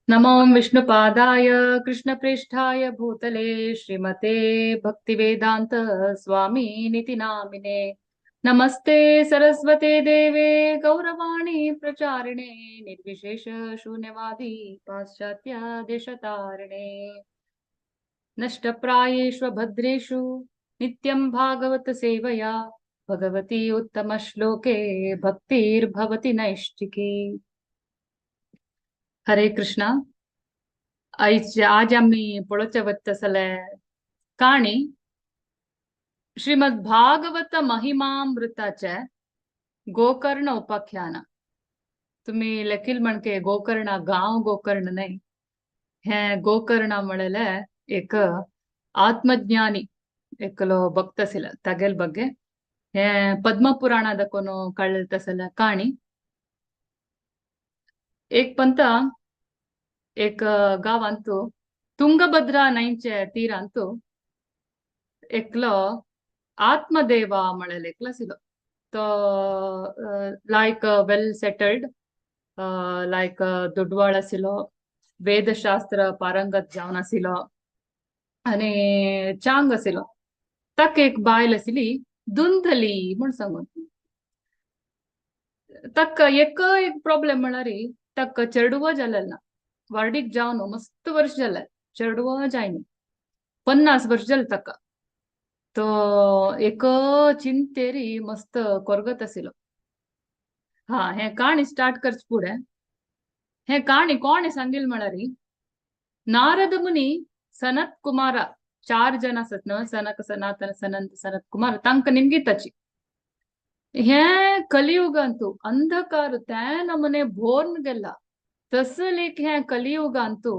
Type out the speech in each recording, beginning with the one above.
नमो विष्णुपादाय कृष्णप्रेष्ठाय भूतले श्रीमते भक्तिवेदांत स्वामी नामिने। नमस्ते सरस्वते देवे गौरवाणी प्रचारिणे निर्विशेष शून्यवादी पाश्चात्य देशतारिणे। नष्टप्रायेष्व भद्रेषु नित्यं भागवत सेवया भगवती उत्तम श्लोके भक्तिर्भवति नैष्ठिकी। हरे कृष्णा। आज आमी पळोवचे वता काणी श्रीमद भागवत महिमामृताचे गोकर्ण उपाख्यान। तुम्ही लेखील म्हणके गोकर्ण गांव गोकर्ण नाही, हे गोकर्ण म्हणले एक आत्मज्ञानी एकलो भक्त आशिल्लो तागेल ಬಗ್ಗೆ हे पद्मपुराणाದ कोण कळ्ळेल काणी। एक पंत एक गांवांतू तुंगभद्रा न्हंयचे तीरांतू एकलो आत्मदेवा म्हणले एकलो आशिल्लो। तो लायक वेल सेटल्ड, लायक दुडवाळ आशिल्लो, वेदशास्त्र पारंगत जावन आशिल्लो आनी चांग आशिल्लो। ताका एक बायल आशिल्ली दुंदली म्हूण सांगून। ताका एक एक प्रॉब्लेम म्हळ्यार ताका चेडवा जालें ना, वार्डीक जावन मस्त वर्ष जालें, चेडवा जायना, 50 वर्ष जालें ताका। तो एक चिंतेरी मस्त कोरगत आशिल्लो। हा, हे काणी स्टार्ट करचे फुडें हे काणी कोण सांगील म्हळ्यार नारद मुनी सनत कुमारा, 4 जण आसत न्हू, सनक सनातन सनंत सनत कुमार, तांकां निमगिताची। हे कलियुगांतू अंधकार त्या नमने भोर्न गेला तसलेक हे कलियुगांतू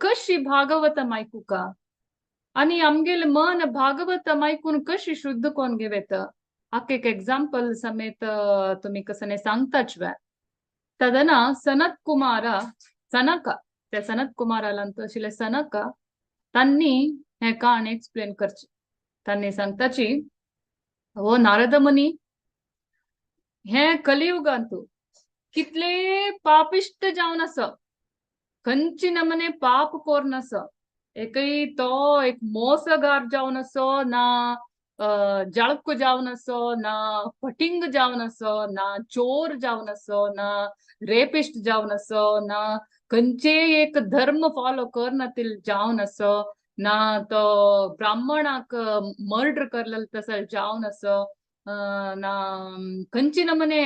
कशी भागवत मायकूका आनी आमगेले मन भागवत मायकून कशी शुद्ध कोण घेवेत हाका एक एग्जाम्पल समेत तुमी कसने सांगताच वे। तदना सनत कुमारा सनक त्या सनत कुमारालांतू आशिल्ले सनक तांणी हे काणी एक्सप्लेन करचे। तांणी सांगताची, हो नारद मुनी, हे कलियुगांतू कितले पापिष्ट जावन आसा, खंयची नमने पाप कोर्न आसा, एकय तो एक मोसगार जावन आसो ना जळकू जावन आसो ना फटिंग जावन आसो ना चोर जावन आसो ना रेपिस्ट जावन आसो ना खंयचे एक धर्म फॉलो करनातील जावन आसो ना तो ब्राह्मणाक मर्डर करलेलो तसो जावन आसो ना खंयची नमने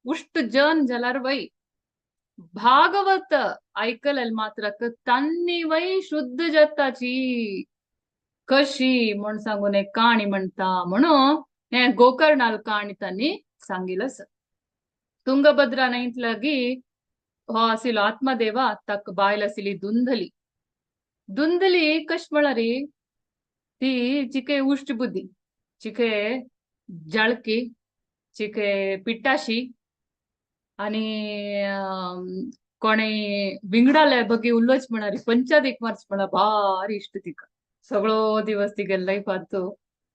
उश्ट जन जाल्यार वय भागवत आयकलेल मात्रक तांणी वय शुद्ध जाताची कशी म्हण सांगून एक काणी म्हणटा म्हणून हे गोकर्णाल काणी तांणी सांगिल आसा। तुंगभद्रा न्हंयत लागीं हो आशिल्लो आत्मदेवा, ताका बायल आशिल्ली दुंदली। दुंदली कश म्हळ्यार ती चिके उश्ट बुद्धी, चिके जळकी, चिके पिट्टाशी आनी कोणे विंगडाले बगी उलोच म्हळ्यार पंचायत मार्च म्हळ्यार भारी इश्ट तिका, सगळो दिवस तिगे लायफांत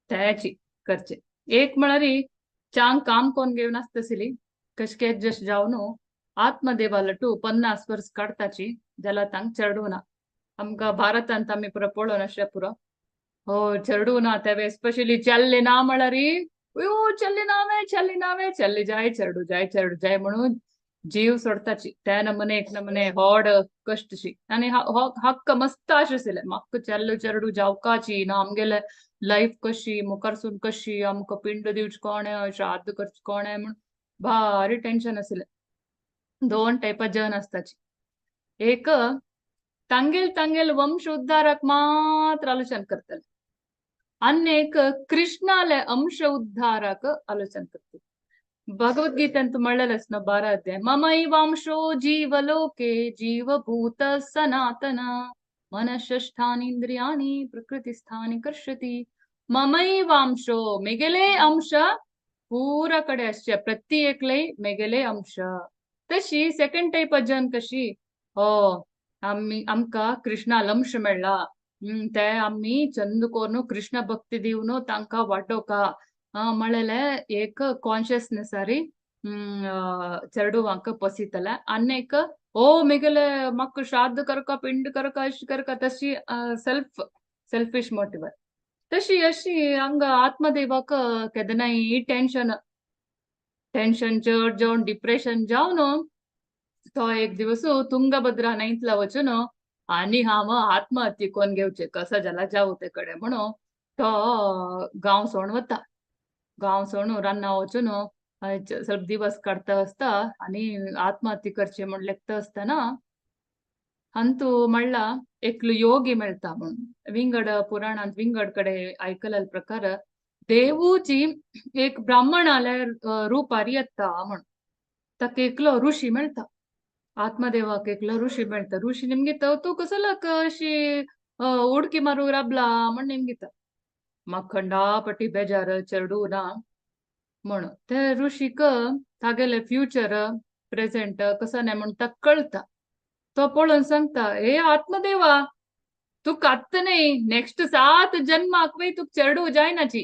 त्याची करचे। एक म्हळ्यार चांग काम कोण घेवन आसता आशिल्ली कशके जश जावन आत्मदेवा लटू 50 वर्स काडताची जाल्यार तांकां चेडूं ना। आमकां भारतांत आमी पुरो पळोवन अशें पुरो हो चेडूं ना, तेवे स्पेशली चल्ले ना म्हळ्यार यो चल्ले नावे चल्ले नावे चल्ले जाय चेडू जाय चेडू जाय म्हणून जीव सोडताची। त्या नमने एक नमने होड कश्टशी आनी हक्क मस्त आशे आशिल्ले म्हाका चल्ले चेडू जावकाची ना, आमगेले लायफ कशी मुखारसून कशी आमकां पिंड दिवचें कोणें श्राद्ध करचें कोणें म्हूण भारी टेन्शन आशिल्लें। 2 टायपा जन आसताची, एक तांगेल तांगेल वंश उद्धाराक मात्र आलोचन करतले आनी एक कृष्णाले अंश उद्धाराक आलोचन करतले। भगवद्गीतेंत म्हणलेलेंच न्हू 12 अध्याय, ममैवांशो जीवलोके जीवभूत सनातन मनःषष्ठानि इंद्रियाणि प्रकृतिस्थानि कर्षति। ममैवांशो मेगेले अंश पूरा कडे आसचे, प्रति एकले मेगेले अंश। तशी सेकंड टायप जन कशी, हो आमी आमकां कृष्णाल अंश मेळ्ळा ते आमी चंद कोरून कृष्ण भक्ती दिवन तांकां वाडोवका म्हणलेले एक कॉन्शियसनेस आरी चेडवांक पसितले आनी एक ओ मेगेले म्हाका श्राद्ध करका पिंड करका अशें करका तशी सेल्फिश मोटिव तशी अशी हांगा आत्मदेवाक केदनाय टेन्शन टेन्शन चड जावन डिप्रेशन जावन तो एक दिवस तुंगभद्रा न्हंयतला वचून आनी हांव आत्महत्या कोन्न घेवचें कसो जाला जावं ते कडेन म्हणून तो गांव सोडून वता. गांव सोडून रान्ना वचून ಸ್ವಲ್ಪ दिवस काडता आसता आनी आत्महत्या करचें म्हण लेखता आसतना अंतू म्हणला एकलो योगी मेळटा म्हणून. विंगड पुराणांत विंगड कडे आयकलेले प्रकार देवूची एक ब्राह्मणाल्या रुपार येता म्हण ताका एकलो ऋषी मेळटा. आत्मदेवाक एकलो ऋषी मेळटा. ऋषी निमगिता तूं कसलाक अशी उडकी मारूंक राबला म्हण निमगिता. म्हाका खंडापटी बेजार चेडूं ना म्हण ते ऋषीक तागेले फ्युचर प्रेझेंट कसो न्हय म्हण ताका कळटा. तो पळोवन सांगता हे आत्मदेवा तुका आत्तां न्हय नेक्स्ट 7 जन्माक वय तुका चेडूं जायनाची.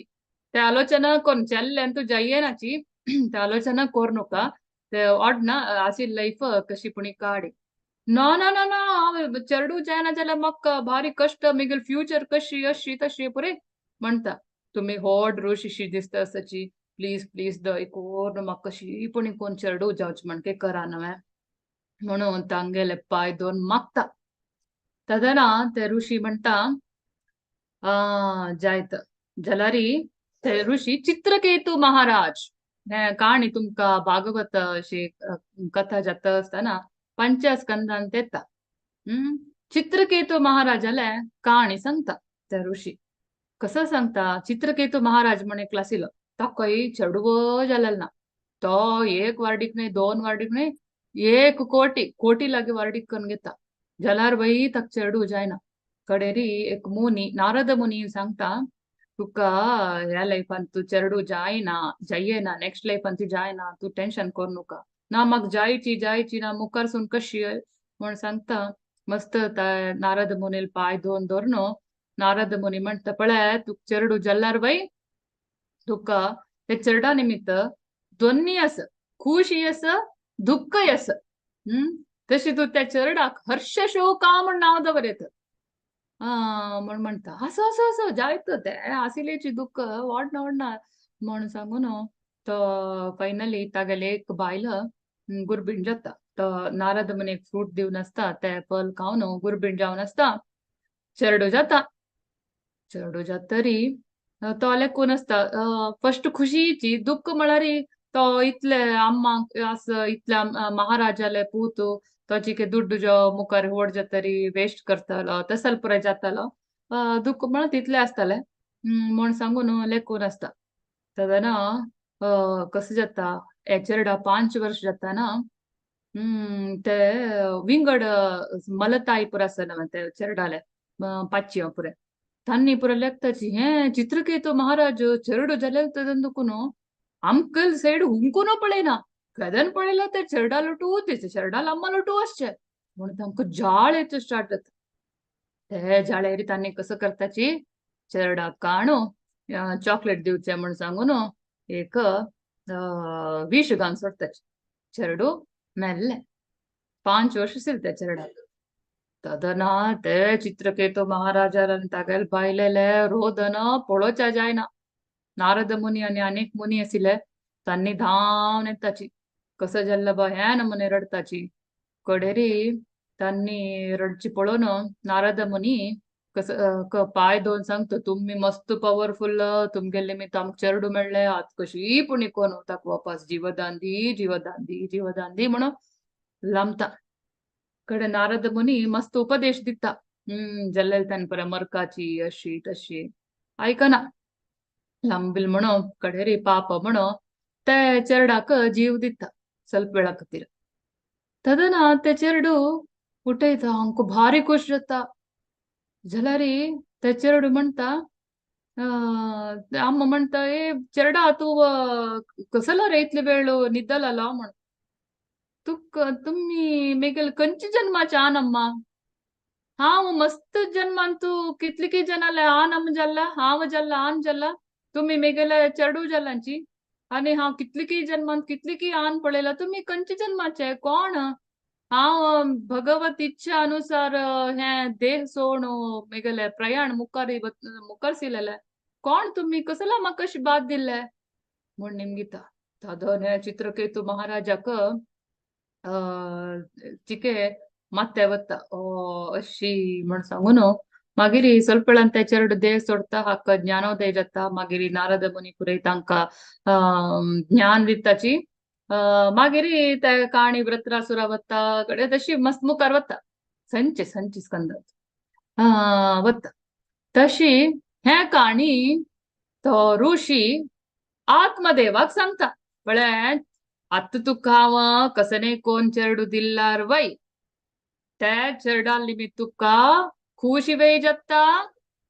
ते आलोचना कोन्न चल्ले तूं जायनाची ते आलोचना कोर नका ते ओडना आशिल्ली लायफ कशी पुणी काडी. ना ना ना ना हांव चेडूं जायना जाल्यार म्हाका भारी कश्ट म्हगेली फ्युचर कशी अशी तशी पुरे म्हणटा. तुमी व्हड ऋषी दिसता आसाची प्लीज प्लीज दय कोर म्हाका कशी पुणी कोण चेडूं जावचें म्हण करा न्हय म्हणून तांगेले पांय दोन मागता. तदना ते ऋषी म्हणटा जायत जाल्यार ते ऋषी चित्रकेतू महाराज हे काणी तुमकां भागवत अशी कथा जाता आसतना पंचस्कंदांत येता. चित्रकेतू महाराजाले काणी सांगता ते ऋषी. कसो सांगता चित्रकेतू महाराज म्हण एकलो आशिल्लो ताकाय चेडवो जालेलो ना. तो एक वार्डीक न्हय 2 वार्डीक न्हय 1 कोटी कोटी लागीं वार्डीक करून घेता. जाल्यार बाई ताका चेडूं जायना. कडेरी एक मुनी नारद मुनी सांगता तुका ह्या लायफान तूं चेडूं जायना जायना नेक्स्ट लायफान तूं जायना तूं टेन्शन करूं नाका ना म्हाका जायची जायची ना मुखार सून कशी म्हण सांगता. मस्त नारद मुनील पांय धुवन दवरून नारद मुनी म्हणटा पळय तुका चेडूं जाल्यार बाई तुका ते चेडा निमित्त दोन्ही आसा खुशी आसा दुःखय आसा. तशी तूं त्या चेरडाक हर्ष शोका म्हण नांव दवरता म्हण म्हणटा. आसो आसो आसो जायत ते आशिल्लेची दुःख वाडना वाडना म्हण सांगून तो फायनली तागेले एक बायल गुरबीण जाता. तो नारद मुनी एक फ्रूट दिवन आसता ते फल खावन गुरबीण जावन आसता. चेडो जाता. चेडो जातरी तो लेखून आसता फस्ट खुशीची दुःख म्हळ्यार तो इतले अम्माक आस इतल्या महाराजाले पूत तो जिके दुड्डू जो मुखार व्हड जातरी वेस्ट करतालो तसल पुराय जातालो दुःख म्हळ्यार तितलें आसतालें म्हण सांगून लेखून आसता. तेन्ना कसो जाता हे चेरडा 5 वर्ष जाताना ते विंगड मलताई पुरा आसा न्हय ते चेरडाले पाचये पुराय तांणी पुराय लेखताची हें चित्रकेतू महाराज चेरडो जाल्यार तेदून आमकां सायड हुंकून पळयना केदन पळयला ते चेरडा लुटू ते चेरडा लांबा लुटू आसचे म्हणून तांकां जाळ येवचें स्टार्ट जाता. ते जाळेर तांणी कसो करताची चेरडाक काणू चॉकलेट दिवचें म्हण सांगून एक विश घालून सोडटाची. चेरडू मेल्लें 5 वर्ष आशिल्लें त्या चेरडाक. तदना ते चित्रकेतू महाराजान तागेले बायलेले रोदन पळोवच्या जायना. नारद मुनी आनी अनेक मुनी आशिल्ले तांणी धांवन येताची कसो जाल्लो बा ह्या नमुने रडताची. कडेरी तांणी रडची पळोवन नारद मुनी कसो पांय धुवन सांगता तुमी मस्त पवरफुल तुमगेले निमित्त आमकां चेरडूं मेळ्ळें आतां कशी पूण कोन ताका वापस जीवदान दी जीवदान दी जीवदान दी म्हणून लांबता. कडे नारद मुनी मस्त उपदेश दिता जाल्ले तांणी परत मरकाची अशी तशी आयकना लांबील म्हणून कडेरी पाप म्हणून ते चेरडाक जीव दिता ಸ್ವಲ್ಪ वेळा खातीर. तदना ते चेरडू उठयता आमकां भारी खुश जाता. जाल्यार ते चेरडू म्हणटा अम्मा म्हणटा ए चेरडा तूं कसलो रे इतले वेळ न्हिदलो म्हण तुका तुमी मेगेले खंयच्या जन्माचे आन अम्मा हांव मस्त जन्मान तूं कितले जाणाले आन अम्मा जाला हांव जाला आन जाला तुमी मेगेले चेडू जालांची आनी हांव कितली जन्मांत कितली आन पळयला, तुमी खंयचे जन्माचे कोण? हांव भगवत इच्छा अनुसार हें देह सोड मेगेले प्रयाण मुखार मुखार सिलेले, कोण तुमी, कसला म्हाका कशी बाद दिल्ले म्हूण निमगिता. तादोन चित्रकेतू महाराजाक चिके मात्ते वता अशी म्हण सांगून मागीर ಸ್ವಲ್ಪ वेळान ते चेरडू देह सोडता, हाका ज्ञानोदय जाता. मागीर नारद मुनी पुरय तांकां ज्ञान दिताची. मागीर ते काणी वृत्रासुरा वता कडे तशी मस्त मुखार वता, संचे संची स्कंद वता. तशी हे काणी तो ऋषी आत्मदेवाक सांगता, म्हळ्यार आतां तुका हांव कसने कोण चेरडू दिल्लार वय, त्या चेरडा निमित्त तुका खुशी वेय जाता,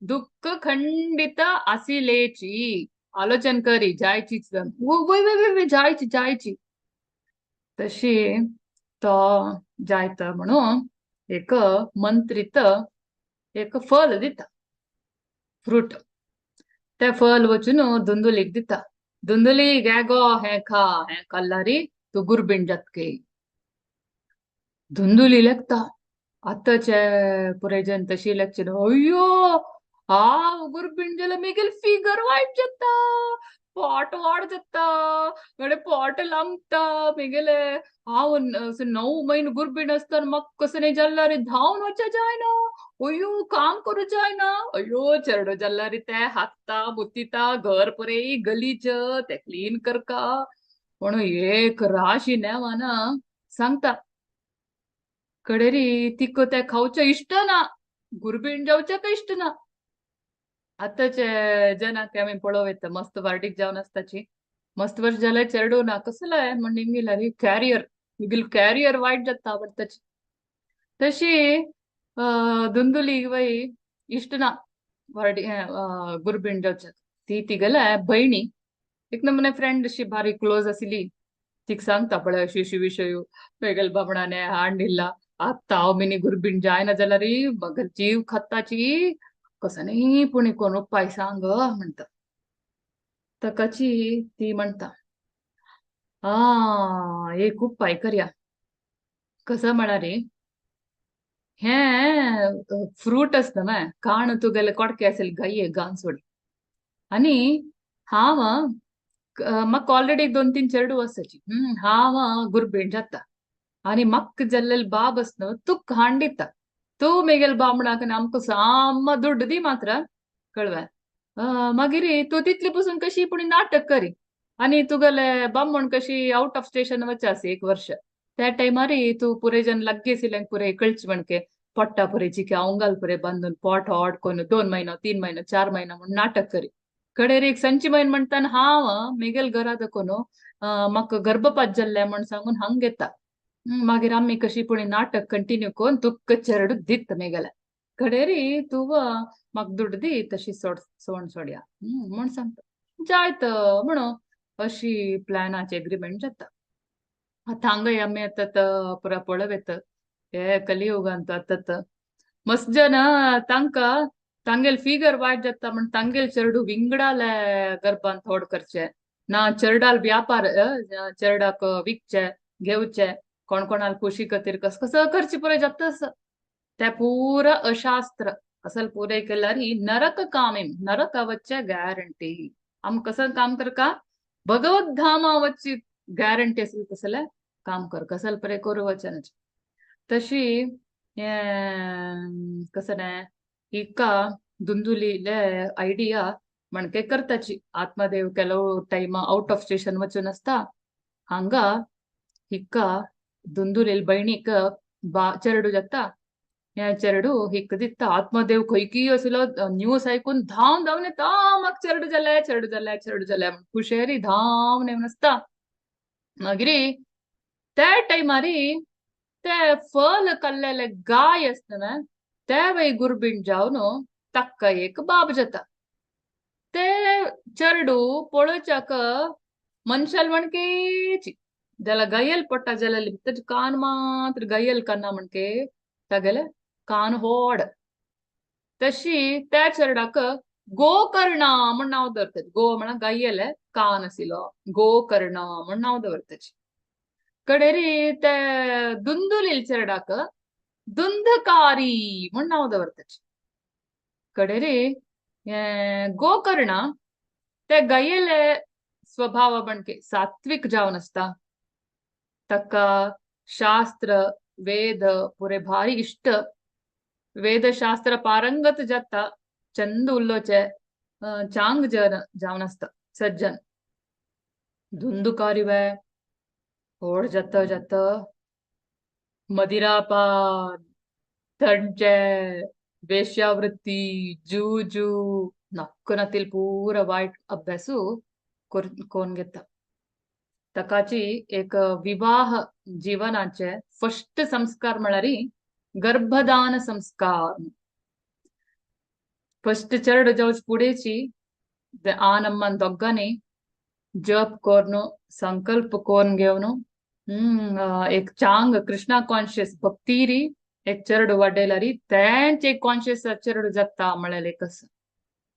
दुःख खंडित आसिलेची. आलोचन करी जायचीच, वय वय वय जायची जायची. तशी तो जायता म्हणून एक मंत्रीत एक फल दिता, फ्रूट. ते फल वचून धुंदुलीक दिता. धुंदुली गे गो हें खा, हें खाल्लारी तूं गुरबीण जातकी. धुंदुली लेखता आतांचे पुराय जन तशी लेखचे, अय्यो हांव गुरबीण जाल्यार मेगेल फिगर वायट जाता, पोट वाड जाता, मेगेलें पोट लांबता, मेगेले हांव 9 म्हयने गुरबीण आसतना म्हाका कसं जाल्यार धांवन वचूं जायना, अय्यो काम करूं जायना, अय्यो चेरडो जाल्यार ते हागता मुतिता घर पुरय गलीच ते क्लीन करका म्हणून एक राशी नेवाना सांगता. कडेरी तिका ते खावचें इश्ट ना, गुरबीण जावचें इश्ट ना. आतांचे जनाक आमी पळोवं येता मस्त वार्डीक जावन आसताची, मस्त वर्स जाल्यार चेरडू ना कसलें म्हण निमगिला कॅरियर, मिगेल कॅरियर वायट जाता आवडटाची. तशी धुंदुली वय इश्ट ना वार्डी गुरबीण जावच्याक. ती तिगेले भयणी एक नमुने फ्रेंड अशी भारी क्लोज आशिल्ली, तिका सांगता पळय अशी अशी विशय मेगेल बाबणाने हाडिल्ला, आतां हांव मिनी गुरबीण जायना जाल्यार मगेल जीव खाताची, कसं पूण कोण उपाय सांग म्हणटा. ताकाची ती म्हणटा, आ एक उपाय करया. कसं म्हळ्यार हें फ्रूट आसता न्हय, काण तुगेले कोडके आसले गाये गान सोड, आनी हांव म्हाका ऑलरेडी 2-3 चेरडू आसाची, हांव गुरबीण जाता आनी म्हाका जाल्लेले बाब आसता न्हू तुका हाण दिता, तूं मेगेल बामणाक आमकां साम दुड्ड दी मात्र कळवे, मागीर तूं तितले पसून कशी पूण नाटक करी आनी तुगेले बामण कशी आवट ऑफ स्टेशन वच आसा 1 वर्ष, त्या टायमार तूं पुरे जन लागीं आशिल्ल्यांक पुरे कळचे म्हणके पोट्टा पुरे चिके अंगाल पुरे बांदून पोट हॉट कोन्न 2 म्हयनो 3 म्हयनो 4 म्हयनो म्हूण नाटक करी. कडेर एक संची म्हयनो म्हणटा हांव मेगेल घरा दाखोवन म्हाका गर्भपात जाल्लें म्हण सांगून हांग घेता, मागीर आमी कशी पूण नाटक कंटिन्यू करून तुका चेरडू दित मेगेले, कडेरी तूं म्हाका दुड्ड दी तशी सोड सोण सोडया म्हण सांगता. जायत म्हणून अशी प्लॅनाची एग्रीमेंट जाता. आतां हांगाय आमी आतां पुरा पळोवं येता हे कलियुगांत आतां मस्त जन तांकां तांगेल फिगर वायट जाता म्हण तांगेल चेरडू विंगडाले गर्भान थोड करचे ना, चेरडाल व्यापार चेरडाक विकचे घेवचे, कोण कोणाल खुशी खातीर कस कसं करचे पुराय जाता. ते पुरा अशास्त्र असल पुराय केल्यार ही नरक कामीम, नरक वच्चे गॅरंटी. आम कसं काम करका भगवत धामा वच्ची गॅरंटी असेल तसले काम कर, कसल परे करू वचनच. तशी कसं नाही हिका धुंदुलीले आयडिया म्हणके करताची. आत्मदेव ಕೆಲವು टायम आउट ऑफ स्टेशन वचून आसता, हांगा हिका धुंदुलील भयणीक बा चेरडू जाता, हे चेरडू हिक दिता. आत्मदेव खंयकी असलो न्यूज आयकून धांवन धांवन येता, म्हाका चेरडू जालें चेरडू जालें चेरडू जालें म्हण खुशेरी धांवन येवन आसता. मागीर त्या टायमारी ते फल खाल्लेले गाय आसता न्हय ते वय गुरबीण जावन ताका एक बाब जाता. ते चेरडू पळोवच्याक मनशाल म्हणकेची जाल्यार गायल पडटा जाल्यार ताजे कान मात्र गायल काना म्हणके तागेले कान होड. तशी त्या चेरडाक गोकर्ण म्हण नांव दवरतात. गो म्हळ्यार गायेले कान आशिल्लो, गोकर्ण म्हण नांव दवरतात. कडेरी ते दुंदुलील चेरडाक दुंदकारी म्हण नांव दवरतात. कडेरी गोकर्ण ते गायेले स्वभाव बनके सात्विक जावन आसता. ताका शास्त्र वेद पुरे भारी इश्ट, वेदशास्त्र पारंगत जाता, चंद उल्लोचे चांग जन जावन आसता सज्जन. धुंदुकारी वे होड जाता जाता मदिरापान, थंडचे, वेश्यावृत्ती, जूजू, नक्क नातील पूरा वायट अभ्यासू कोण घेता. ताकाची एक विवाह जीवनाचे फर्स्ट संस्कार म्हळ्यार गर्भदान संस्कार. फर्स्ट चेरडो जावचे फुडेंची आनम्मान दोगांनी जप करून संकल्प करून घेवन एक चांग कृष्णा कॉन्शियस भक्तीरी एक चेरडो वाडयल्यारी तेंच एक कॉन्शियस चेरडो जाता म्हळ्यार एक आसा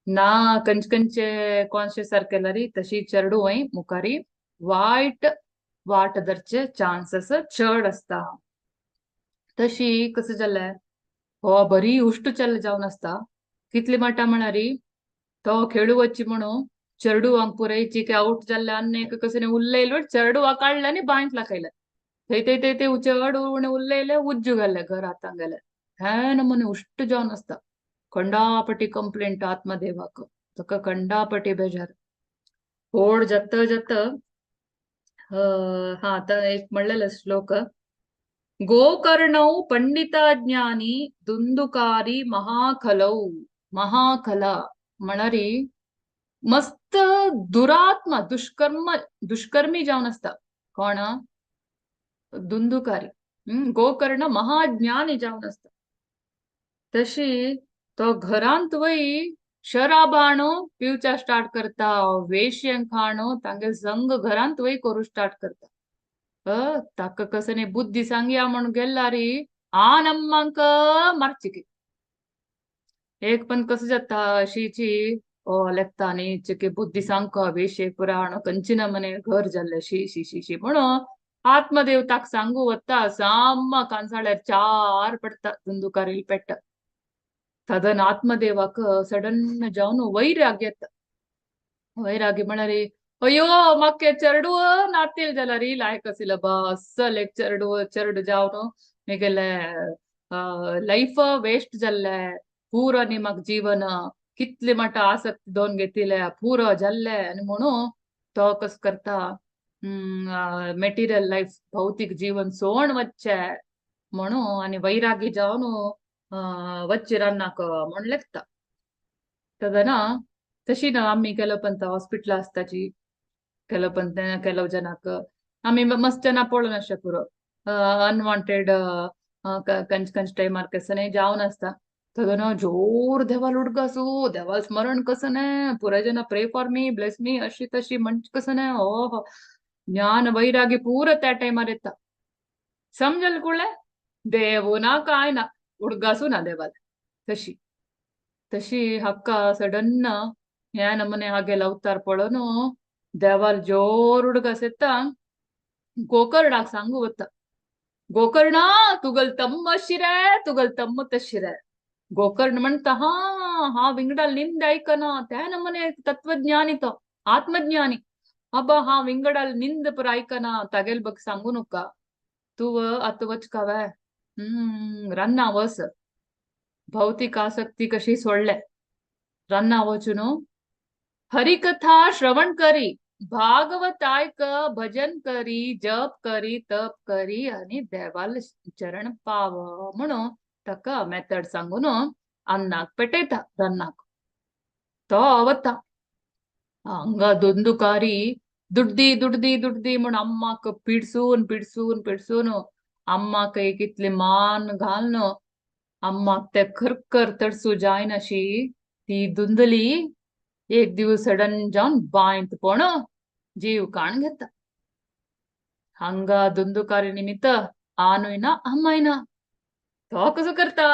ना कंच कंचे कॉन्शियस सारकेल्यारी तशी चेरडू वय मुखारी वायट वाट धरचे चान्सेस चड आसता. तशी कसं जालें हो बरी उश्ट चल जावन आसता. कितली माटा म्हळ्यारी तो खेळू वच्ची म्हणून चेरडुवांक पुरयची की आवट जाल्ले आनी एक कसं उल्लयलो चेरडुवा काडले आनी बांयत लाखयले. थंय थंय थंय ते चड उणें उल्लयले उज्जू घाले घर हातांक गेले. हे नमुने उश्ट जावन आसता. खंडापटी कंप्लेंट आत्मदेवाक, ताका खंडापटी बेजार. होड जाता जाता हा आतां एक म्हणलेलो श्लोक, गोकर्णौ पंडिताज्ञानी दुंदुकारी महाखलौ. महाखला म्हळ्यारी मस्त दुरात्मा दुष्कर्म दुष्कर्मी जावन आसता. कोण? दुंदुकारी. गोकर्ण महाज्ञानी जावन आसता. तशी तो घरांत वय शराबाणो पिवच्या स्टार्ट करता, वेश्यांक खाणो तांगे संग घरांत वय करू स्टार्ट करता. ताका कसं बुद्धी सांगया म्हणून गेल्यारी आनम्मांक मारची. एक पण कसं जाता अशीची लेखता आनी चिके बुद्धी सांगका वेशे पुराण कंचिना मने घर जाल्ले शी शी शी शी म्हणून आत्मदेव ताक सांगू वता साम्मा कांसाळ्यार चार पडटा धुंदुकारील पेट्टा. तदन आत्मदेवाक सडन जावन वैराग्य येता. वैराग्य म्हळ्यार अयो म्हाका चेरडू नातील जाल्यार लायक आशिल्लो बा अस्सल एक चेरडू चेरडू जावन म्हगेले लायफ वेस्ट जाल्ले पुरो न्ही म्हाका जीवन कितले म्हाका आसक्ती दोन घेतिले पुरो जाल्ले आनी म्हणून तो कस करता मेटिरियल लायफ भौतीक जीवन सोण वच्चे म्हणून आनी वैरागी जावन वच्चे रान्नाक म्हण लेखता. तदना तशी ना आमी केलो पण हॉस्पिटल आसताची केलो पण केलो जनाक आमी मस्त जना पळोवन अशें पुरो अनवॉन्टेड कंच कंच टायमार कसं जावन आसता. तदना जोर देवाल उडगासू देवाल स्मरण कसं न्ही पुराय जना pray for me bless me अशी तशी म्हणच कसं न्ही हो ज्ञान वैरागी पुरो त्या टायमार येता. समजल कुळे देव ना काय ना उडगासू ना देवाल. तशी तशी हक्का सडन ह्या नमने हागेल अवतार पळोवन देवाल जोर उडगास येता. गोकर्णाक सांगू वता, गोकर्णा तुगल तम्म अशी रे तुगल तम्म तशी रे. गोकर्ण म्हणता हा हा विंगडाल निंद आयकना त्या नमने तत्वज्ञानी तो आत्मज्ञानी अब्बा हा विंगडाल निंद पुरा आयकना तागेल बग सांगू नका तूं आतां वच कावे रान्ना वस भौतिक आसक्ती कशी सोडले रान्ना वचून हरिकथा श्रवण करी भागवत आयक भजन करी जप करी तप करी आनी देवाल चरण पाव म्हणून ताका मेथड सांगून अन्नाक पेटयता रन्नाक. तो वता हांगा धुंदुकारी दुड्दी दुड्दी दुड्दी म्हूण अम्माक पिडसून पिडसून पिडसून अम्माक एक इतली मान घालून अम्माक ते खरखर तडसू जायनाशी ती धुंदली एक दिवस सडन जावन बांयत पण जीव काण घेता. हांगा धुंदुकारी निमित्त आनूय ना अम्माय ना. तो कसो करता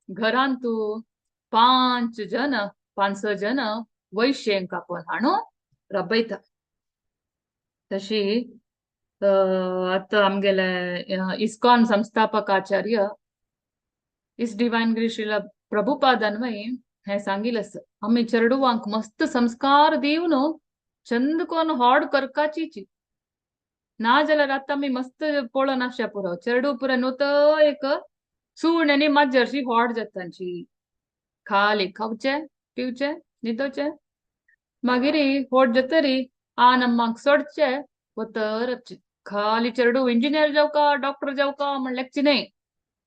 घरांत 5 जण 5-6 जन वैश्यंक आपोवन हाणून रबयता. तशी आतां आमगेले इस्कॉन संस्थापक आचार्य इस डिवायन गिरी श्रील प्रभुपादान हें सांगिल्लें आसा, आमी चेडवांक मस्त संस्कार दिवन चंद कोन होड करकाचीची ना जाल्यार आतां आमी मस्त पळोवन आसच्या पुरो चेडू पुरो न्हू तो एक सूण आनी माजरशी होड जाता तांची, खाली खावचें पिवचें न्हिदोचें, मागीर होड जातरी आन अम्माक सोडचें वतरचें. खाली चेडू इंजिनियर जावका डॉक्टर जावका म्हणल्याची न्हय,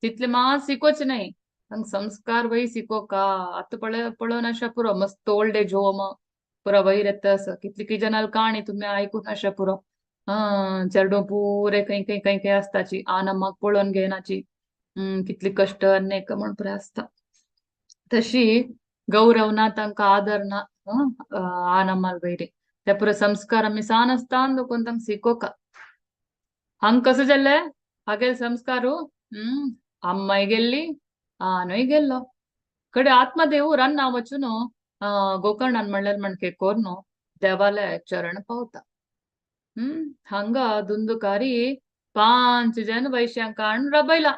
तितले मात शिकोच न्हय, तांकां संस्कार वय शिकोका. आतां पळोवन आसच्या पुरो मस्त ओल्ड एज होम पुरो वयर येता आसा, कितली की जनाल काणी तुमी आयकून आसच्या पुरो. चेडूं पुरे खंय खंय खंय खंय आसताची, आन अम्माक पळोवन घेयनाची, कितली कश्ट आनी म्हण पुरो आसता. तशी गौरव ना तांकां, आदर ना आन अम्माल वयरी. ते पुरो संस्कार आमी सान आसता देखून तांकां शिकोका. हांगा कसो जालें हागेले संस्कारू, अम्माय गेल्ली आनूय गेल्लो. कडे आत्मदेव रान्ना वचून गोकर्णान म्हणल्यार म्हणके कोर्न देवाले चरण पावता. हांगा धुंदुकारी 5 जन वैश्यांक हाडून रबयला.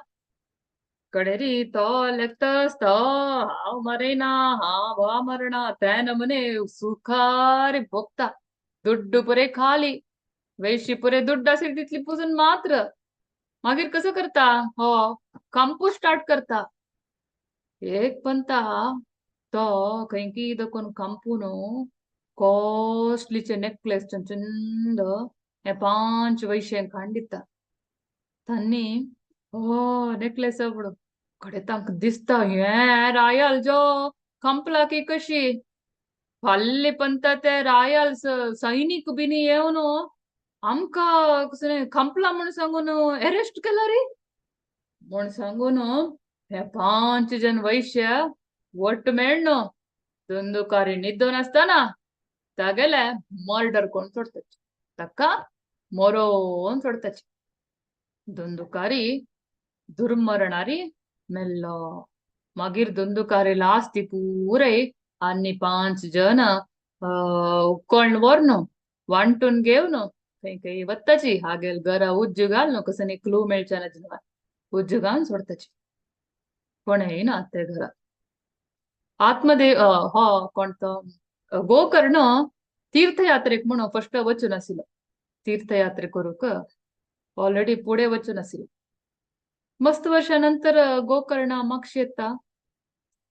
कडेरी तो लेखतस तो हांव मरेना हांव वा मरणा ते नमुने सुखारी भोगता. दुड्डू पुरे खाली वैशी पुरे दुड्ड असेल तितली पुजून मात्र. मागीर कसो करता हो कांपू स्टार्ट करता. एक पंता तो खंय की देखून कांपू न्हू कॉस्टलीचे नेकलेस चंद हे 5 वैश्यांक हाडून दिता. तांणी हो नेकलेस म्हणून कडे तांकां दिसता हें रायल जो कांपला की कशी फाल्ले पंता ते रायल सैनीक बिनी येवन आमकां कसलें कांपला म्हूण सांगून अरेस्ट केला रे म्हूण सांगून हे 5 जन वैश्य वट्ट मेळ्ळ धुंदुकारी न्हिदोन आसतना तागेले मर्डर कोण सोडताची, ताका मरोवन सोडताची. धुंदुकारी दुर्मरणारी मेल्लो. मागीर धुंदुकारी लास्ट पुरय आनी 5 जन उकळण व्हरून वांटून घेवन खंय खंय वत्ताची. हागेल घरा उज्ज घाल न्हू कसो क्लू मेळचे ना, उज्ज घालून सोडताची. कोण येयना ते घरा. आत्मदेव हो कोण तो गोकर्ण तीर्थयात्रेक म्हणून फस्ट वचून आशिल्लो, तीर्थयात्रे करूंक ऑलरेडी फुडें वचून आशिल्लो. मस्त वर्षा नंतर गोकर्ण मागशी येता,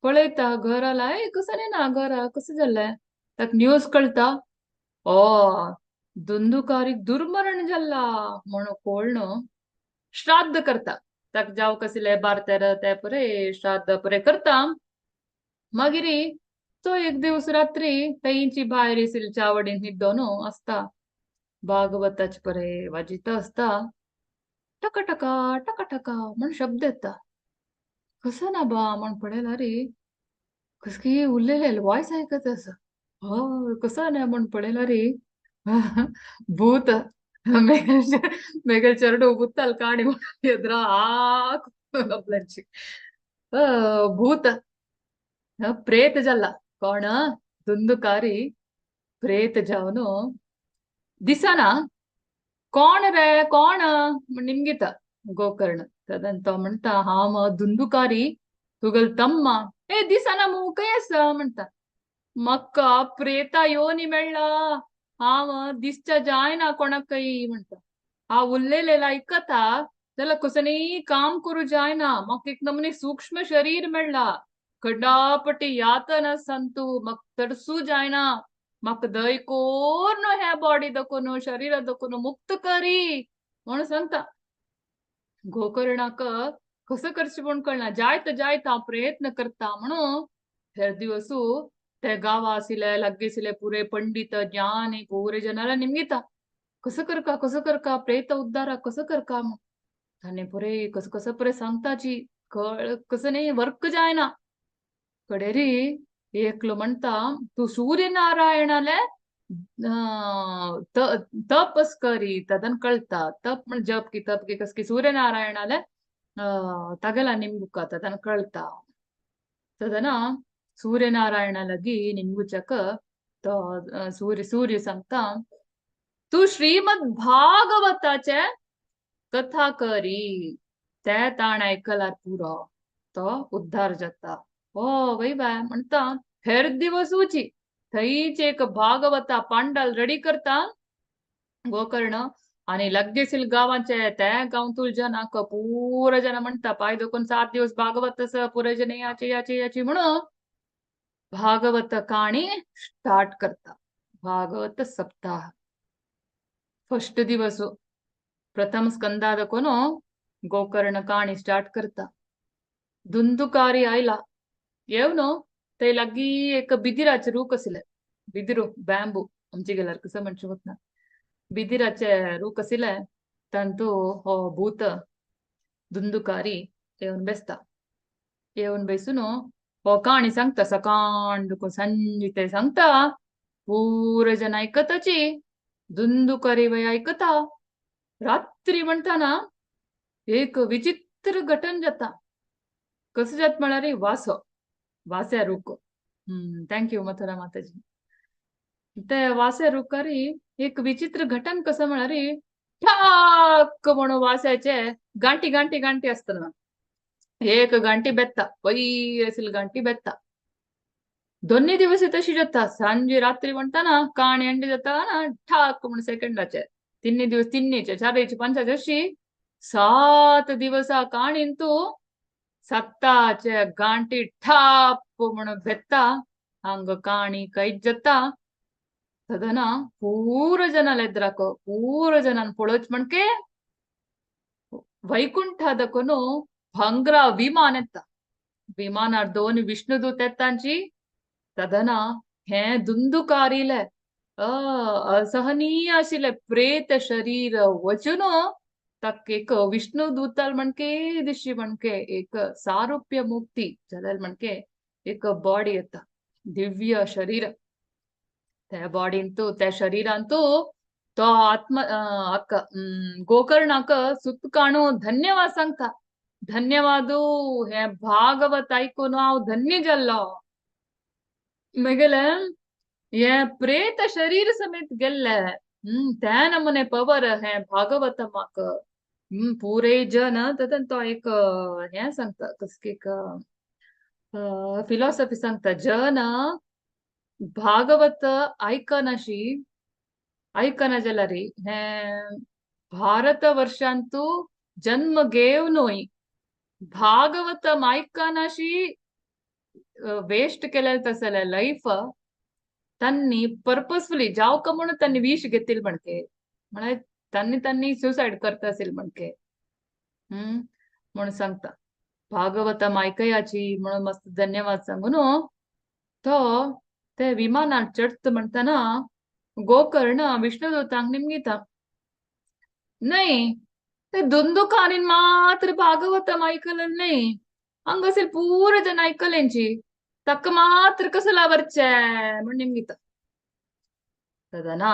पळयता घरा लाय कसं न्ही ना घरा कसं जालें, ताका न्यूज कळटा ओ धुंदुकारीक दुर्मरण जाला म्हणून कळ्ळो श्राद्ध करता. ताका जावं कसले बारतेर ते परे श्राद्ध परे करता. मागीर तो एक दिवस रात्री तांची भायर आशिल्ली चावडीन न्हिदोन आसता, भागवताचे परे वाजिता आसता, टका टका टका टका म्हण शब्द येता. कसो ना बा म्हण पळयला रे कसकी उरलेले वॉयस आयकत आसा. हय कसो ना म्हण पळयला रे भूत मेगेल चेडू भूताल काणी एद्रा आ आपल्याची भूत प्रेत जाला. कोण धुंदुकारी प्रेत जावन दिसना कोण रे कोण म्हण निमगिता गोकर्ण. तदन तो म्हणटा हांव धुंदुकारी तुगेलो तम्मा. ए दिसना मू खंय आसा म्हणटा. म्हाका प्रेता योनी मेळ्ळा, हांव दिसच्या जायना कोणाकय म्हणटा. हांव उरलेले आयकता जाल्यार कसलेंय काम करूं जायना, म्हाका एक नमुने सूक्ष्म शरीर मेळ्ळा, खडापटी यातना संतू म्हाका तडसू जायना, म्हाका दय कोर्न ह्या बॉडी दखून शरीरा दखून मुक्त करी म्हणून सांगता. गोकर्णाक कसं करचें म्हूण कळना, जायत जायत हांव प्रयत्न करता म्हणून हेर दिवसू ते गांवा आशिल्ले लागीं आशिल्ले पुरे पंडित ज्ञानी पुरे जनाला निमगिता कसं करका कसं करका प्रेत उद्धारा कसं करका म्हूण. ताणें पुरे कसं कसं पुरे सांगताची कळ कसं न्ही वर्क जायना. कडेरी एकलो म्हणटा तूं सूर्यनारायणाले तपस करी तदन कळटा. तप म्हण जप की तप की कस की सूर्यनारायणाले तागेला निमगुका तदन कळटा. तदना सूर्यनारायणा लागी निमगुच्याक तो सूर्य सूर्य सांगता तूं श्रीमद भागवताचे कथा करी ते ताण आयकल्यार पुरो तो उद्धार जाता. हो वय बाय म्हणटा हेर दिवस वची थंयच एक भागवता पांडाल रेडी करता गोकर्ण आणि लगेच गावाचे त्या गांवतूल जनाक पुरा जन म्हणता पाय दोकून 7 दिवस भागवत पुरे जन याचे याचे याची म्हणून भागवत काणी स्टार्ट करता. भागवत सप्ताह फर्स्ट दिवस प्रथम स्कंदादकोनो गोकर्ण काणी स्टार्ट करता. धुंदुकारी आयला येवन ते लागी एक बिदिराचे रूख आशिल्ले, बिदिरू बॅम्बू आमचे गेल्यार कसं म्हणचे होत ना, बिदिराचे रूख आशिल्ले तांतू हो भूत धुंदुकारी येवन बेसता. येवन बेसून हो काणी सांगता सकाळ दुखून सांजे ते सांगता पुरे जन आयकताची धुंदुकारी वय आयकता. रात्री म्हणटा ना एक विचित्र घटन जाता. कसं जात म्हळ्यार वासो वास्या रूख. Thank you Mathura माताजी. ते वास्या रुखारी एक विचित्र घटन कसं म्हळ्यार ठाक म्हणून वास्याचे गांठी गांठी गांठी आसतना एक गांठी बेत्ता वयर आशिल्ली गांठी बेत्ता. दोन्ही दिवस तशी जाता. सांजे रात्री म्हणटा ना काणी अंडी जाता ना ठाक म्हणून सेकंडाचे तिन्ही दिवस तिन्हीचे चारीचे पंचाचे अशी 7 दिवसा काणीन तूं सत्ताचे गांठी ठाप म्हणून बेत्ता हांग काणी कैद जाता. तदना पूर जनाल एद्राक पूर जनान पळोवच म्हणके वैकुंठादकोನು भांगरा विमान येता. विमानार दोन विष्णुदूत येतांची. तदना हे धुंदुकारीले असहनीय आशिल्ले प्रेत शरीर वचून ताका एक विष्णुदूताल म्हणके दिशी म्हणके एक सारुप्य मुक्ती जाल्यार म्हणके एक बॉडी येता दिव्य शरीर. त्या बॉडींतू त्या शरीरांतू तो आत्म अक्क गोकर्णाक सुत काणू धन्यवाद सांगता. धन्यवादू हे भागवत आयकून हांव धन्य जाल्लो. मागीर हे प्रेत शरीर समेत गेल्ले त्या नमुने पवर हे भागवत म्हाका. पुरे जन ततन तो एक हें सांगता कसली एक फिलॉसॉफी सांगता. जन भागवत आयकनाशी आयकना जाल्यार हें भारत वर्षांतू जन्म घेवनूय भागवत आयकनाशी वेस्ट केलें तसलें लायफ तांणी पर्पजफुली जावका म्हणून तांणी विश घेतील म्हणके म्हळ्यार तांणी तांणी सुसायड करता असेल म्हणके म्हणून सांगता. भागवत आयकयाची म्हणून मस्त धन्यवाद सांगून तो ते विमानात चडत म्हणताना गोकर्ण विष्णुदूतांक निमगिता नाही ते धुंदुकारीन मात्र भागवतम आयकलें न्ही हांगासर पुरो जन आयकलेंची ताका मात्र कसं लावरचे म्हण निमगिता. तदना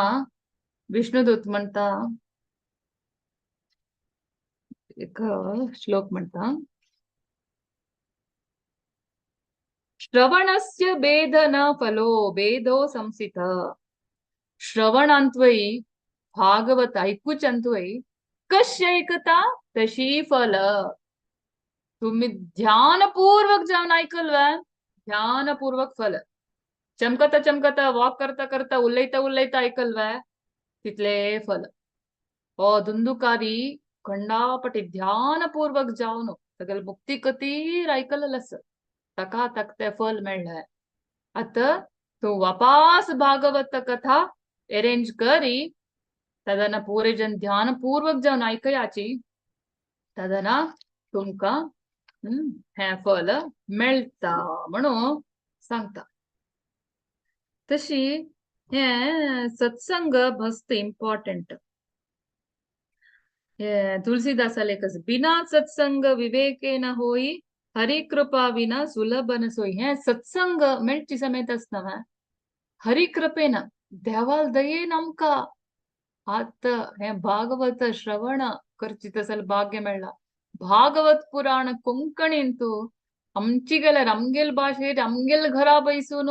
विष्णुदूत म्हणटा एक श्लोक म्हणटा श्रवणस्य भेद न फलो भेदो संसित. श्रवणांत्वयी भागवत ऐकूच्यांत्वयी कशी ऐकता तशी फल. तुम्ही ध्यानपूर्वक जावन ऐकल ध्यानपूर्वक फल. चमकता चमकता वॉक करता करता उलयता उलयता ऐकल तितले फल. हो धुंदुकारी खंडापटी ध्यानपूर्वक जावन तागेले मुक्ती कतीर ऐकलेलें आसा ताका ताका तें फल मेळ्ळें. आतां तूं वापास भागवत कथा अरेंज करी तदना पुरे जन ध्यानपूर्वक जावन आयकयाची तदना तुमकां हें फल मेळटा म्हणून सांगता. तशी हें सत्संग मस्त इम्पॉर्टंट. हे तुलसीदासाले कसं बिना सत्संग विवेके न होई हरि कृपा विना सुलभ न सोई. हें सत्संग मेळची समेत आसना हरि कृपेन देवाल दयेन आमकां आतां हें भागवत श्रवण करची तसले भाग्य मेळ्ळां. भागवत पुराण कोंकणींतू आमची गेल्यार आमगेल भाशेर आमगेल घरा बैसून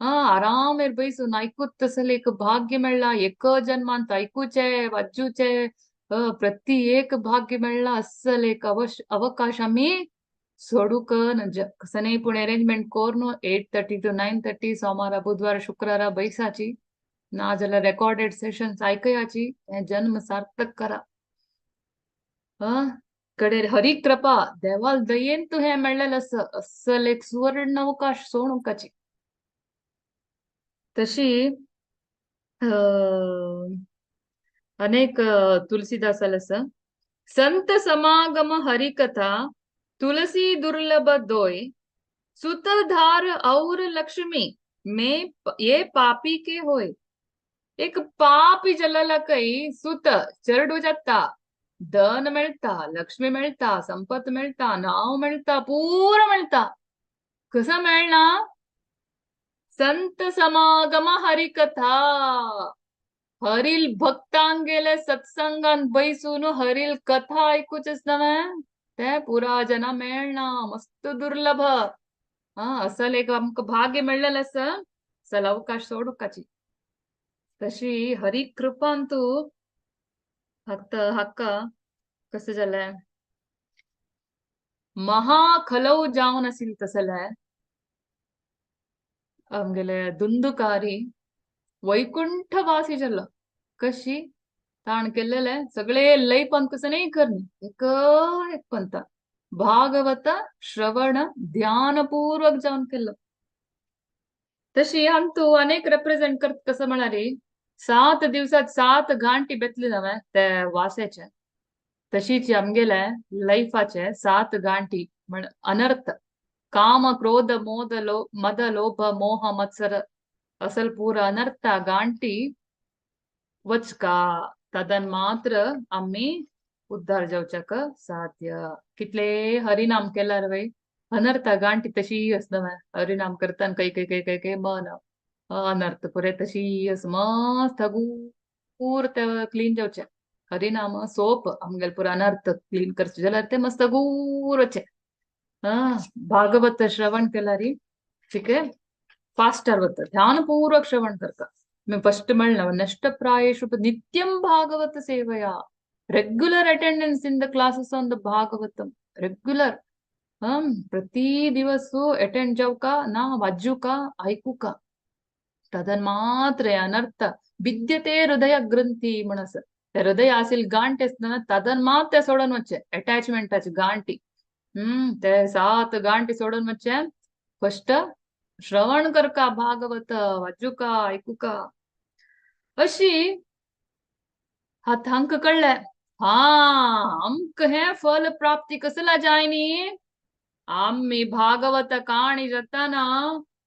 आरामेर बैसून आयकूत तसले एक भाग्य मेळ्ळा. एक जन्मांत आयकुचे वाचूचे प्रति एक भाग्य मेळ्ळा. अस्सल एक अवकाश आमी सोडूक नज. कसने पूण अरेंजमेंट करून 8:30 to 9:30 सोमारा बुधवार शुक्रारा बैसाची, ना जाल्यार रेकॉर्डेड सेशन्स आयकयाची. हें जन्म सार्थक करा. कडे हरी कृपा देवाल दयेन तूं हें मेळ्ळेलें आसा. अस्सल एक सुवर्ण अवकाश सोडूंकाची. तशी अनेक तुलसीदासाल आसा संत समागम हरिकथा तुलसी दुर्लभ दोय सुतधार और लक्ष्मी में ये पापी के होय. एक पापी जल्लकय सुत चेरडू जाता, धन मेळटा, लक्ष्मी मेळटा, संपत मेळटा, नांव मेळटा, पुरो मेळटा. कसं मेळना? संत समागम हरिकथा. हरील भक्तांगेले सत्संगान बैसून हरील कथा आयकुचेच नव्हे ते पुरा जना मेळना. मस्त दुर्लभ. असल एक आमकां भाग्य मेळ्ळेलें आसा. असल अवकाश सोडुकाची. तशी हरी कृपान तूं फक्त हाका कसं जालें महाखलौ जावन आशिल्लें तसलें आमगेले दुंदुकारी वैकुंठवासी जालो. कशी ताण केल्लेले सगळे लयपंत कसं नाही करणी एक एक पंत भागवत श्रवण ध्यानपूर्वक जावन केलं. तशी अंतू अनेक रेप्रेझेंट करत कसं म्हणाली 7 दिवसात 7 गांठी बेतली नव्हे ते वासाचे. तशीच आमगेले लायफाचे 7 गांठी म्हण अनर्थ काम क्रोध मोद लो मद लोभ मोह मत्सर असल पूरा अनर्थ गांठी वचका तदन मात्र आम्ही उद्धार जावच्याक साध्य. कितले हरिनाम केल्यार वय अनर्थ गांठी तशी आसना. हरिनाम करताना काही काही काही काही काही मन अनर्थ पुरे तशी मस्त हगूर ते क्लीन जावचे. हरिनाम सोप आमगेले पुरा अनर्थ क्लीन करचे जाल्यार ते मस्त हगूर वचे. भागवत श्रवण केल्यार ठीक आहे फास्टर वता. ध्यानपूर्वक श्रवण करता. मी फस्ट म्हणलं नष्टप्रायेषु नित्यं भागवत सेवया regular attendance in the classes on the Bhagavatam regular प्रति दिवस अटेंड जावका ना वाजूका आयकुका तदन मात्र अनर्थ विद्यते हृदय ग्रंथी म्हणस हृदय आसिल गांठ आसतना तदन मात्र सोडून वच्चे अटॅचमेंटाची गांठी. ते 7 गांठी सोडून वच्चे. फस्ट श्रवण करका भागवत वाजूका आयकुका. अशी हातांक कळ्ळें हा आमकां हें फल प्राप्ती कसला जायनी आमी भागवत काणी जाताना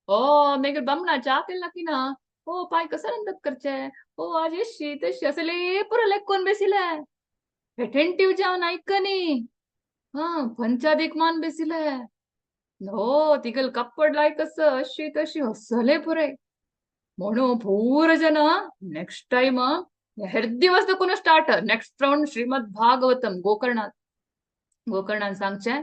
ओ मागीर बामणा च्या केला की ना ओ पाय कसं रंदप करचे ओ आज अशी तशी असले पुरो लेखून बेसिले अटेंटिव्ह जावन आयकनी. हा पंचादीक मान बेसिले हो तिगल कप्पड लाय कसं अशी तशी असले पुरे म्हणून पूर जन नेक्स्ट टाइम हेर दिवस देखून start next round Shrimad Bhagavatam गोकर्णात. गोकर्णान सांगचे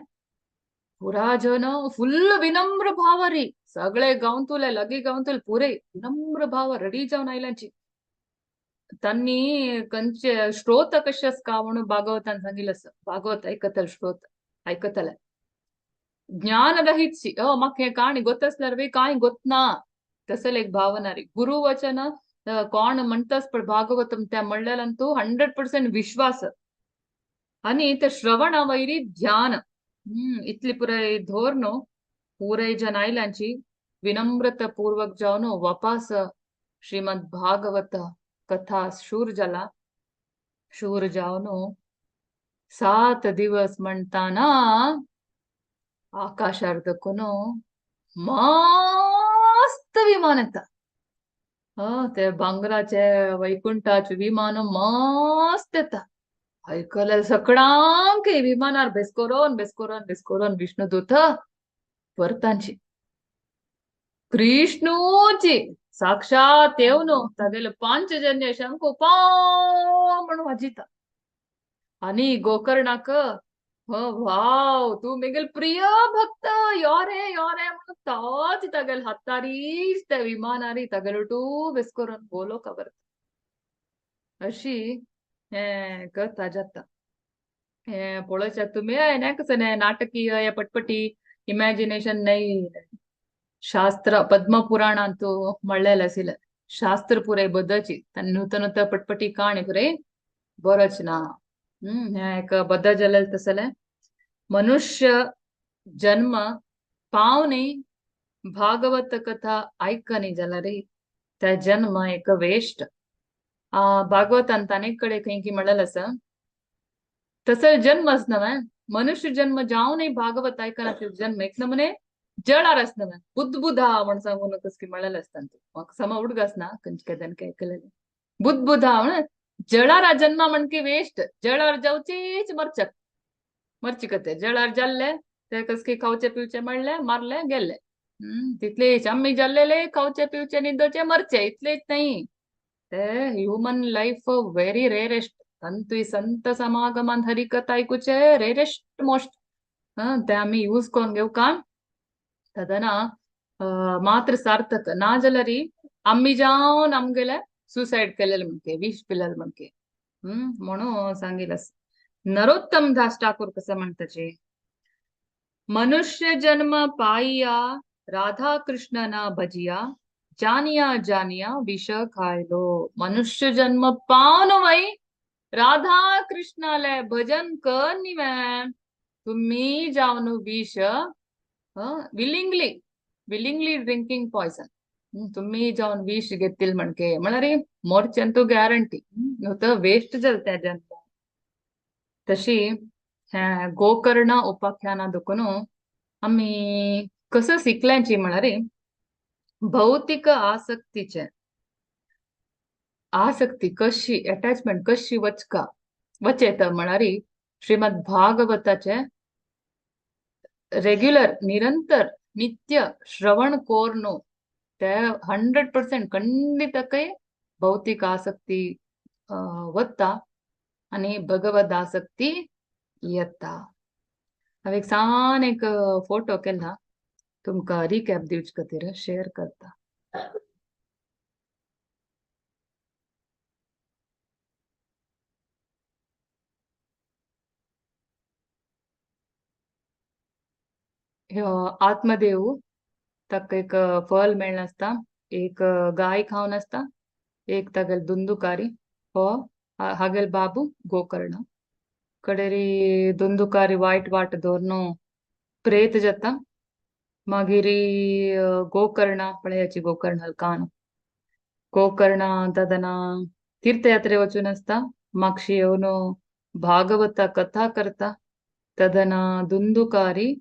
पुरा जन फुल्ल विनम्र भावारी सगळे गांवतुले लगी गांवतुले पुरे विनम्र भाव रेडी जावन आयल्याची. त्यांनी कंचे श्रोत कशे आसका म्हणून भागवतान सांगिल्लें आसा. भागवत आयकतले श्रोत आयकतले ज्ञानरहित अ म्हाका हें काणी गोत आसल्यार बी कांय गोतना तसले एक भावना रे. गुरुवचन कोण म्हणटास पण भागवतम त्या म्हणलेल्यान तूं 100% विश्वास आनी ते श्रवणा वयरी ध्यान. इतली पुराय धोर न्हू पुराय जन आयल्यांची विनम्रता पूर्वक जावन वापास श्रीमद भागवत कथा शूर जाला. शूर जावन 7 दिवस म्हणताना आकाशार देखून मस्त विमान येता. ते भांगराचे वैकुंठाचे विमान मस्त येता. आयकले सगळ्यांक विमानार बेसकोरोन बेसकोरोन बेसकोरोन विष्णुदूत परतांची कृष्णूची साक्षात येवन तागेले पांचजन्य शंख पाव म्हणून वाजिता. आनी गोकर्णाक वाव तूं मेगेल प्रिय भक्त यो रे यो रे म्हणून तोच तागेल हातारीच त्या विमानारी तागेल टू बेस करून गोलोका व्हरता. अशी हें कथा जाता. हें पळोवच्याक तुमी हें कसं नाटकीय हे पटपटी इमॅजिनेशन नाही. शास्त्र पद्मपुराणांतु म्हणलेलें आशिल्लें शास्त्र पुराय बदची नूतन नूतन पटपटी काणी पुराय बरोच ना. हें एक बद्द जालेलें तसलें मनुष्य जन्म पावनी भागवत कथा आयकनी जाल्यार त्या जन्म एक वेस्ट. भागवतांत अनेक कडेन खंय की म्हणलेलें आसा तसो जन्म आसना मनुष्य जन्म जावनय भागवत आयकना जन्म एक नमुने जळार आसना बुद्बुधा म्हण सांगून कसकी म्हणलेलें आसता म्हाका समा उडगास ना खंयचे केदन आयकलेलें. बुद्बुधा म्हण जळारा जन्म म्हणके वेस्ट. जळार जावचेच मरचक मरची कथे जळार जाल्ले ते कसके खावचे पिवचे म्हणले मारले गेले. तितलेच आमी जाल्लेले खावचे पिवचे न्हिदोचे मरचे इतलेच न्ही. ते ह्युमन लायफ व्हेरी रेरेस्ट. संतुय संत समागमान हरिकथा आयकुचे रेरेस्ट मोस्ट. ते आमी यूज करून घेवका तदना मात्र सार्थक ना जाल्यार आमी जावन आमगेले सुसायड केलेले म्हणके विश पिलेले म्हणके म्हणून सांगितलं. नरोत्तम दास ठाकूर कसं म्हणताचे मनुष्य जन्म पाइया राधा कृष्ण न भजिया जानिया जानिया विष खायलो. मनुष्य जन्म पावन वै राधा कृष्णाले भजन कर निवे तुम्ही जावन विष विलिंगली विलिंगली ड्रिंकिंग पॉयझन तुम्ही जावन विष घेतील म्हणके म्हळ्यार मोरचें तूं गॅरंटी न्हू तर वेस्ट जाता त्या जन्म. तशी हें गोकर्ण उपाख्याना देखून आमी कसं शिकल्याची म्हळ्यार भौतिक आसक्तीचे आसक्ती कशी अटॅचमेंट कशी वचका वचेत म्हळ्यार श्रीमद भागवताचे रेग्युलर निरंतर नित्य श्रवण कोर्नु ते 100% खंडितकय भौतिक आसक्ती वता आनी भगवद आसक्ती येता. हांव एक सान एक फोटो केला तुमकां रिकॅप दिवचे खातीर शेअर करता. ह्यो आत्मदेव ताका एक फल मेळनासता एक गाय खावन आसता एक तागेल दुंदुकारी हो हागेल बाबू गोकर्ण कडेरी दुंदुकारी वायट वाट दवरून प्रेत जाता. मागीर गोकर्ण पळयाची गोकर्ण हलकान गोकर्ण तदना तीर्थयात्रे वचून आसता मागशी येवन भागवता कथा करता तदना दुंदुकारी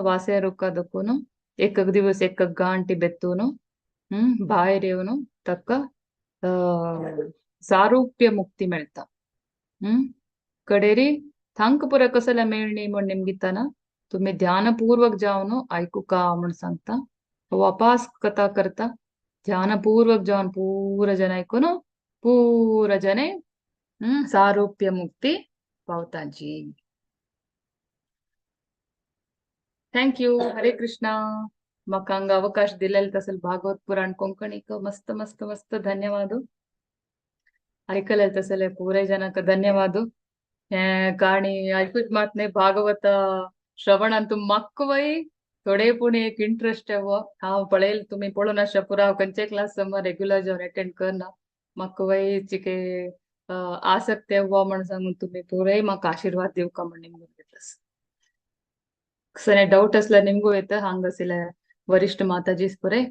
वासे रुखा दखून एक दिवस एक गांटी बेत्तून भायर येवन ताका सारुप्य मुक्ती मेळटा. कडेरी थांक पुरा कसल्या मेळणी म्हण निमगिताना तुम्ही ध्यानपूर्वक जावन आयकुका म्हण सांगता. वापास कथा करता ध्यानपूर्वक जावन पूरा जन आयकून पूरा जने सारुप्य मुक्ती पावताची. Thank you. हरे कृष्णा. म्हाका हांगा अवकाश दिलेलो तसो भागवत पुराण कोंकणीक मस्त मस्त मस्त धन्यवाद. आयकलें तसले पुराय जनाक धन्यवाद. हें काणी आयकूच मात न्ही भागवत श्रवणान तूं म्हाका वय थोडे पूण एक इंट्रस्ट येवो. हांव पळयल तुमी पळोवन आसच्या पुरो हांव खंयचे क्लास रेग्युलर जावन अटेंड करना म्हाका वय चिके आसक्त येवो म्हण सांगून तुमी पुराय म्हाका आशिर्वाद दिवका म्हण निमगून घेतलास. सने डाउट असल्यार निमगू येता हांगा आशिल्ले वरिष्ठ माताजी पुराय.